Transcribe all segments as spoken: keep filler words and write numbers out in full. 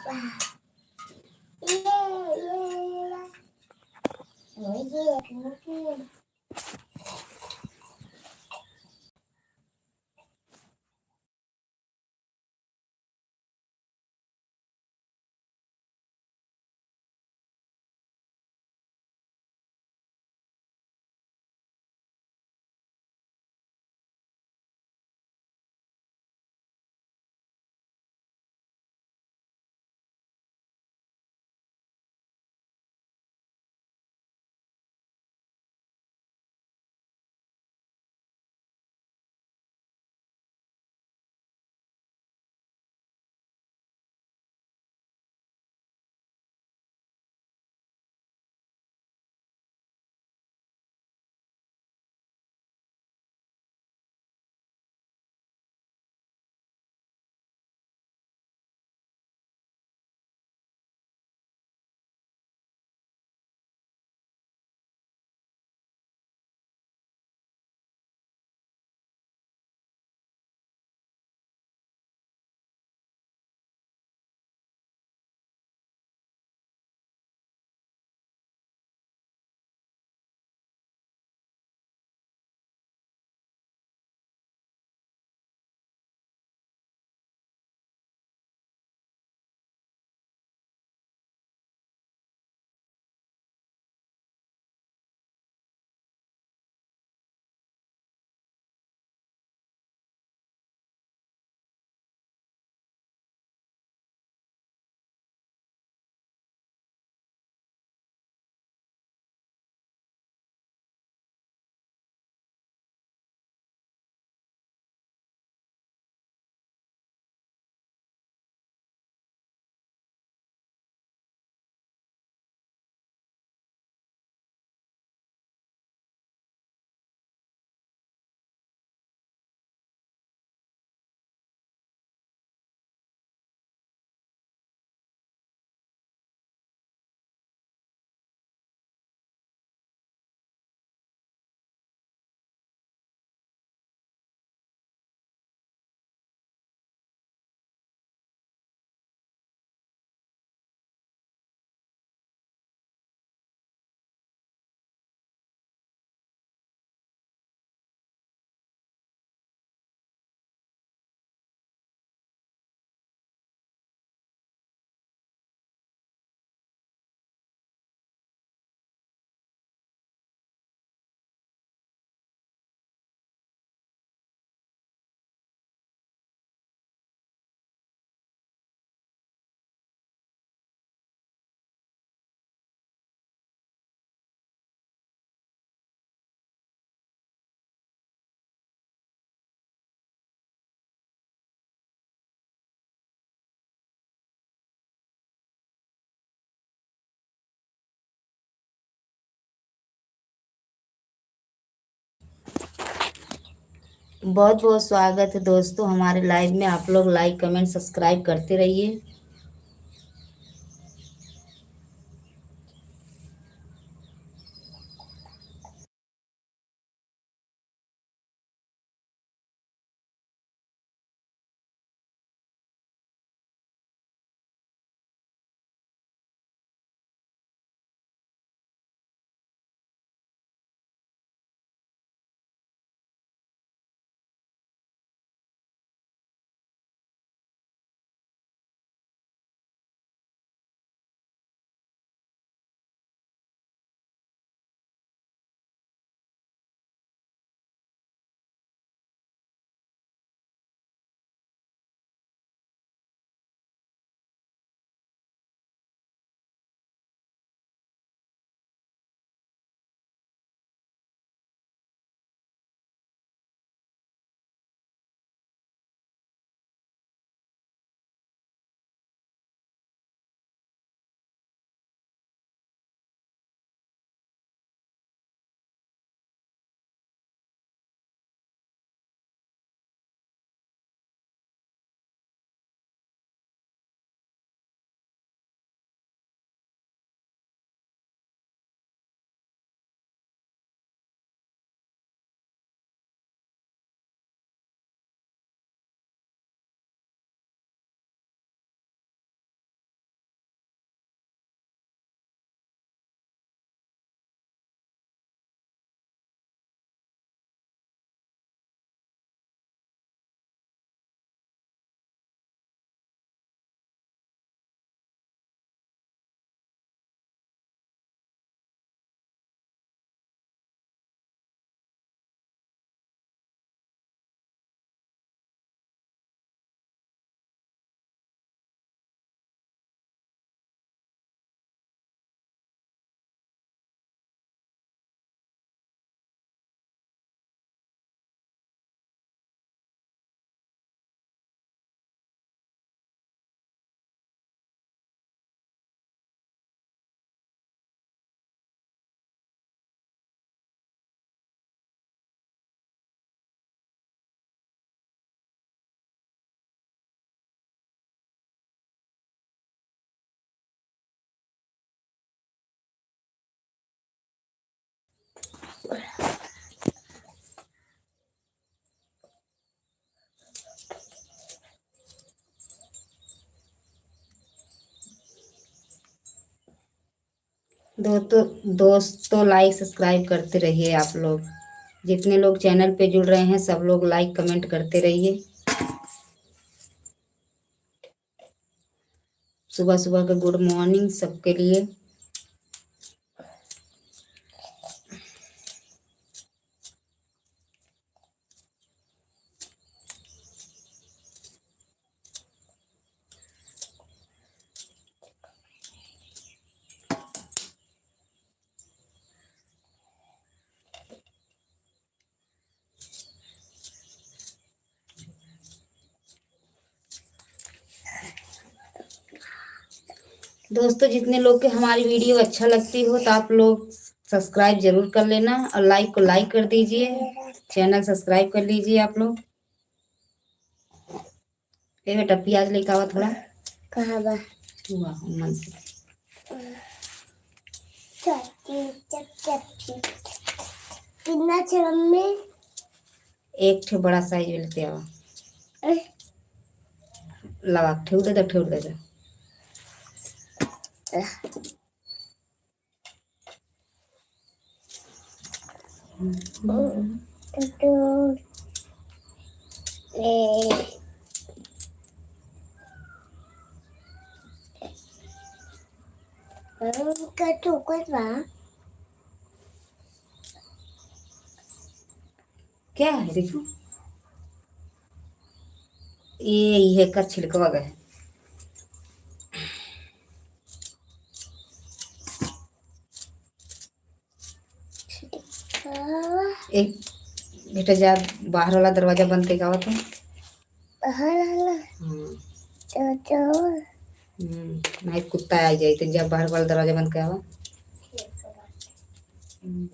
बहुत बहुत स्वागत है दोस्तों हमारे लाइव में। आप लोग लाइक, कमेंट, सब्सक्राइब करते रहिए। दोस्तों, दोस्तों, like subscribe करते रहिए आप लोग। जितने लोग channel पे जुड़ रहे हैं, सब लोग like comment करते रहिए। सुबह सुबह का good morning सबके लिए। दोस्तों, जितने लोग के हमारी video अच्छा लगती हो तो आप लोग subscribe जरूर कर लेना और like को like कर दीजिए, channel subscribe कर लीजिए आप लोग। ए बेटा, प्याज लेके आवा थोड़ा। कहाँ बा? वाह, मन से। चाची, चाची, चाची। कितना छे मम्मी? एक ठे बड़ा size लेते आवा। अह। लावा, ठेउ दे दे, ठेउ दे दे। अह। का चोकर बा? क्या है, देखो, ये, ये का छिलकवा गए। एक बेटा जा, बाहर वाला दरवाजा बंद करके आवा तो। बाहर वाला? हम्म। तो, तो। हम्म, नहीं कुत्ता आ जाए तो जा बाहर वाला दरवाजा बंद करके आवा। हम्म।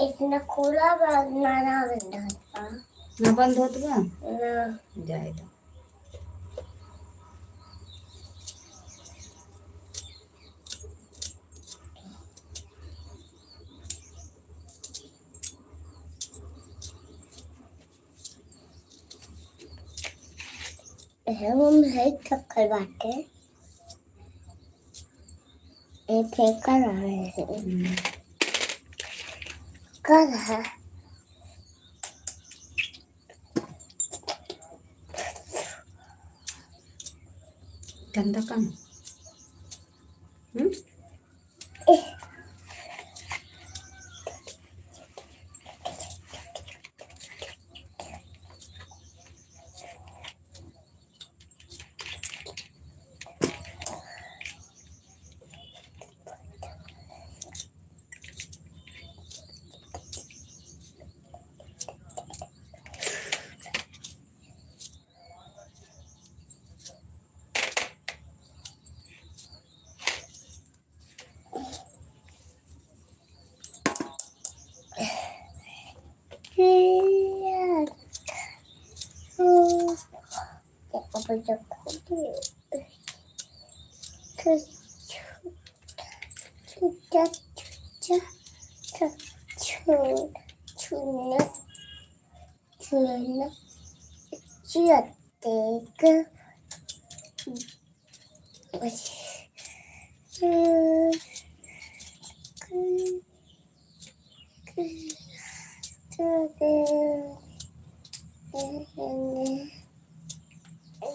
इतना खुला बा, ना, ना बंद होत बा। ना बंद होत बा? ना। जाए दो। एहे, मम्मी, है थकल बाटे। ए, फेंका रहा है। हम्म। कर है। गंदा काम। हम्म?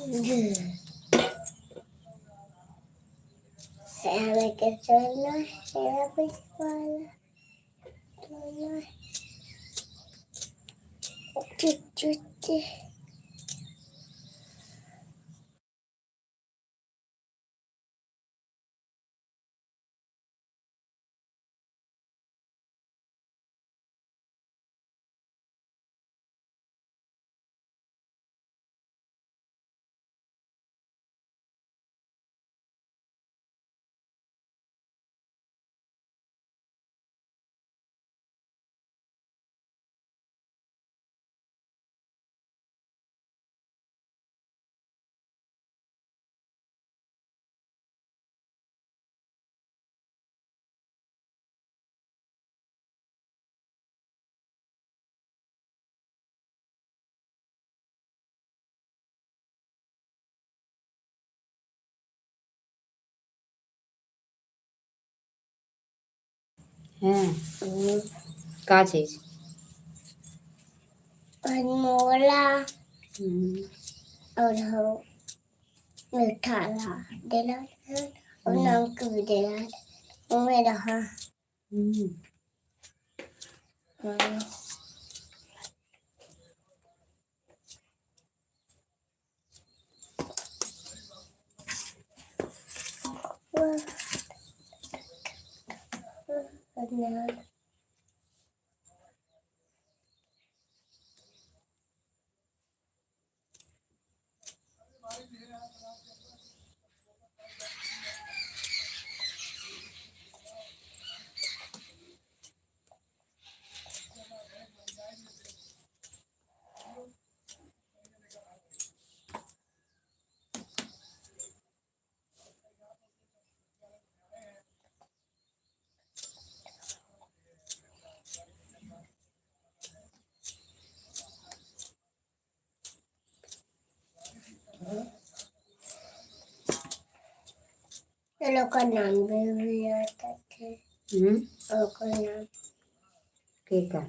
हमें के चलना है, अभी वाला चलना है। चुप, चुप, चुप। हैं। हम्म। का चीज? और मोला। हम्म। और हो मीठा ला देला और हम्म। नमक भी देला। वो मेरा हाँ। हम्म। हाँ। चलो, ओकर नाम भी, भी याद रखे। हम्म? ओकर नाम। के का?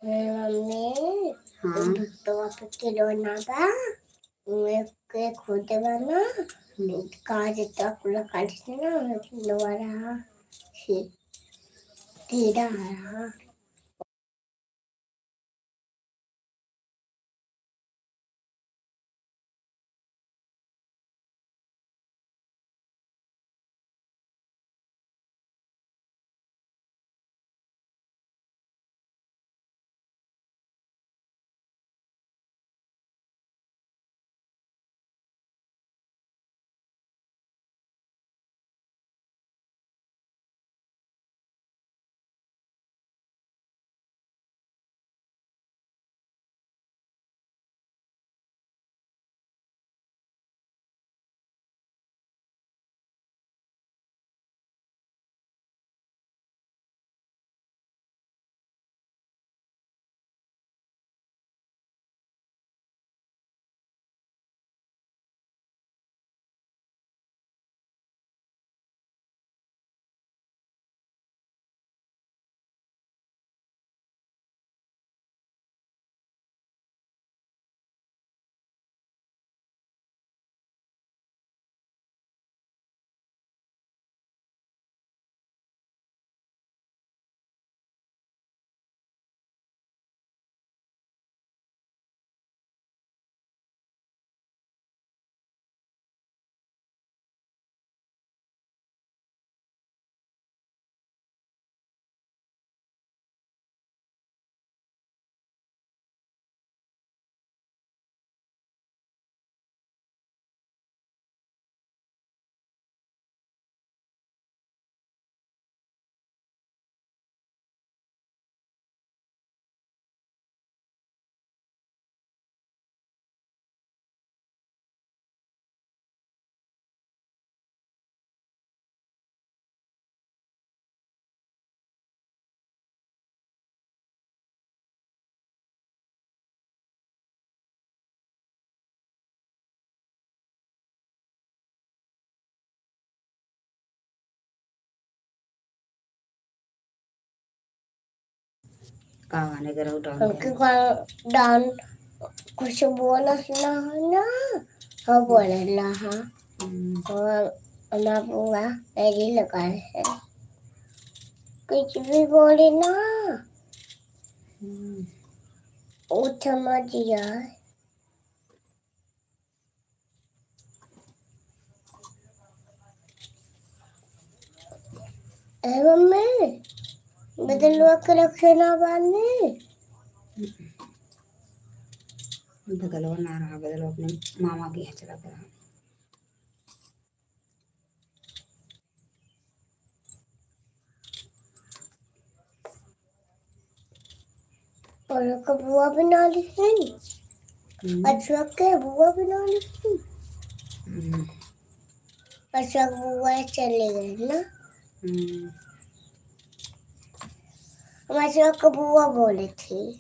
ए मम्मी, हाँ। भुट्टवा के खिलौना बा, उहे के खुदे बा ना, हम्म। काज तक लकड़ी से ना, उहे खिलौना रहा, से कीड़ा रहा। का गाने के रहू डाउन हमके करे? का डाउन कुछ बोलस ना है ना, हो बोले ना, हाँ। हम्म। और हमारा बुआ मेरी लगाए है। कुछ भी बोले ना। हम्म। उठ मत जाए। ए मम्मी, बदलवा के रखे ना बानी। बदलवा ना रहा, बदलवा अपने मामा के यहाँ चला गया। और ओकर बुआ बना ली है। हम्म। अच्छा के बुआ बना ली है। हम्म। अच्छा बुआ चले गए ना। हम्म। अच्छा के बुआ बोले थे।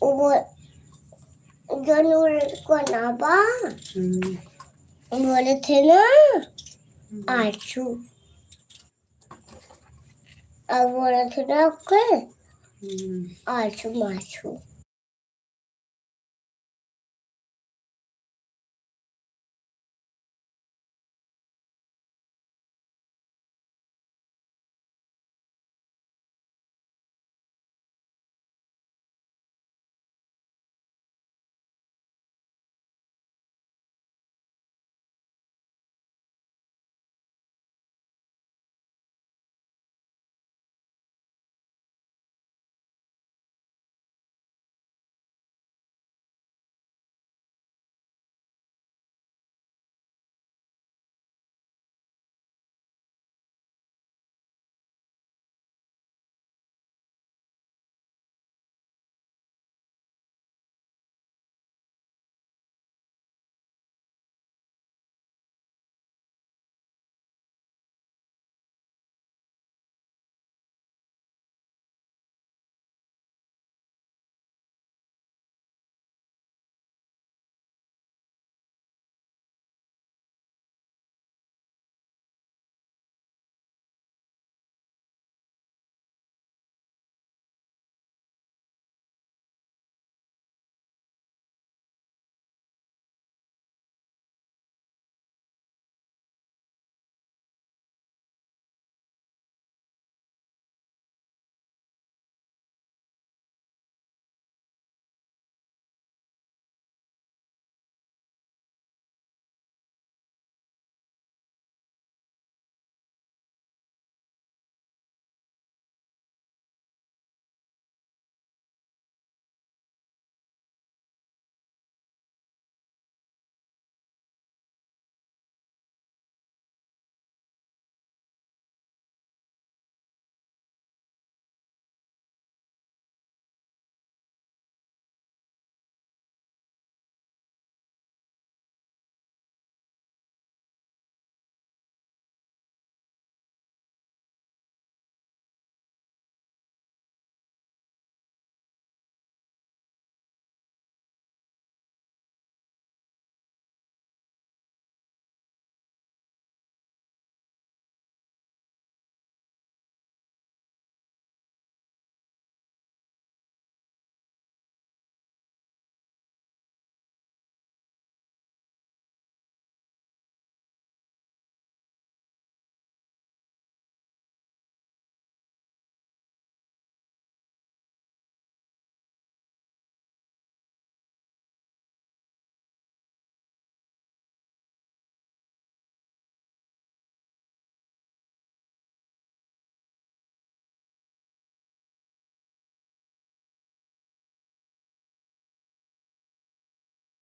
वो बो-, जो नूर को ना बा। हम्म। बोले थे ना। हम्म। आछू। अब बोले थे ना के। हम्म। आछू माछू।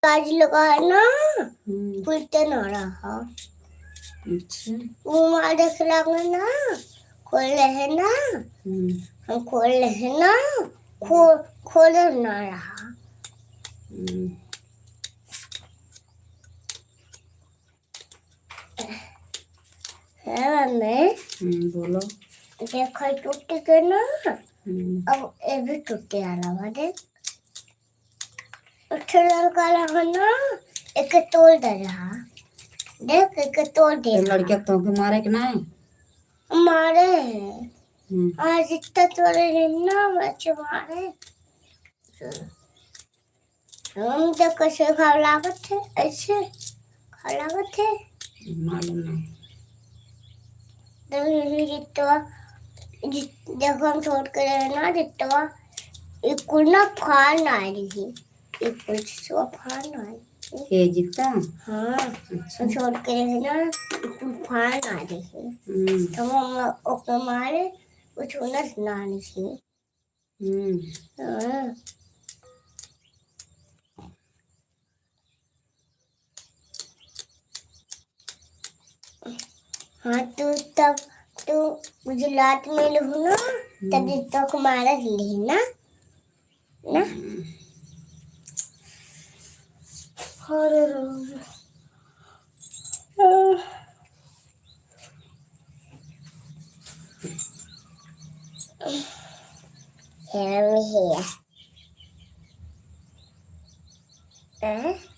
काज लगा है ना, हम्म। खुलते ना रहा। अच्छा। वो माँ देख लगे ना, खोले है ना, हम्म। हम खोले है ना, खो-, खोले ना रहा। हम्म। है मम्मी? हम्म, बोलो। देखो, टूट गए ना। हम्म। अब ये भी टूटे वाला बा, देख। उठे लड़का रहा ना, एके तोड़ दे रहा। देख, एके तोड़ दे ये रहा। लड़का तोहके मारे के नहीं? मारे है। हम्म। आज इतना तोड़े रहे ना, बच्चे मारे। हम तो कैसे खाव लागत है, ऐसे खाव लागत है। मालूम नहीं। तो यही जितवा, जित-, देखो हम छोट के रहे ना जितवा, एक कुल ना फाड़ ना आई रही, एक कुल जितवा फाड़ ना आई रही। ये जितना? हाँ, अच्छा। हम छोट के रहे ना, एक कुल फाड़ ना आई रही। हम्म। तो हम ओके मारे, कुछ उनस ना आई रही। हम्म। हाँ। हाँ, तू तब, तू गुजरात में रहू ना, तब हम्म। ये तो मारत रही ना, ना? हम्म। अरे राम। आह। Here we here. Huh?